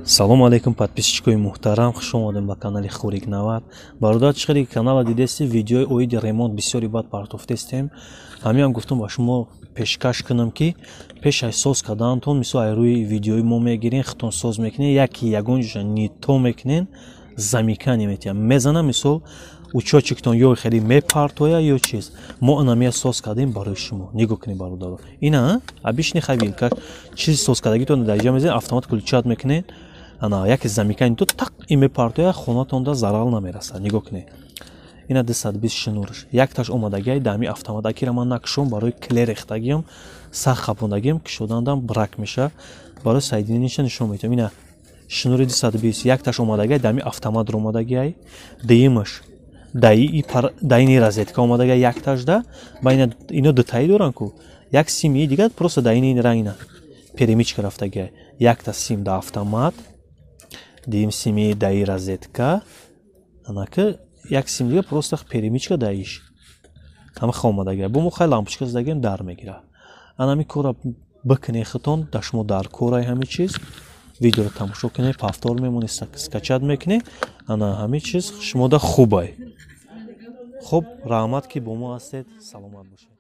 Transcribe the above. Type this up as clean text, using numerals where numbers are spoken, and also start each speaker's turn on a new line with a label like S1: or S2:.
S1: Салому алейкум, подписчикои муҳтарам, хуш омадем ба канали Хурик 90. Бародар, чӣ хеле канала дидести, видеои оиди ремонт бисёри бад партофтестем. Ҳамиам гуфтум, ба шумо пешкаш кунам, ки пеш аз соз карданатон, мисол, ай рӯи видеои мо мегирен, худтон соз мекунен, яки ягон ҷоша нито мекунен, замикание метиҳам, мезана, мисол, учётчиктон ё хеле мепартоя, ё чиз. Мо анамия соз кардем барои шумо. Нигоҳ кунед, бародаро, ина обычный хавилка, чизи соз кардагитон дар иҷа мезанед, автомат включать мекунед. Ана яке замикани ту тақ и мепартоя, хонатонда зарал намерасад. Нигоҳ кунед, ина 220 шнурш якташ омадагиай дами автомат. Акира ман накушом, барои клей рехтагиам, сахт хапондагиам, кушодандам брак меша. Барои соединениша нишон метиҳам. Ина шнури 220 якташ омадагиай дами автомат ромадагиай, дуюмаш даини розетка омадагиай якташда. Ба ино дутаи доранд ку, як сими дигар просто даини рангина перемычка рафтагиай. Якта сим да автомат, дуюм сими даи розетка, анака як сим дига просто перемычка даиш ҳама омадагиай. Бо мо хай лампочка задагиам, дар мегира. Анами кора бикунед худтон, дар шумо дар корай ҳами чиз. Видеоро тамошо кунед, повтор мемонед, скачать мекунед, ана ҳами чиз шумода хубай. Хуб, раҳмат, ки бо мо ҳастед, саломат бошед.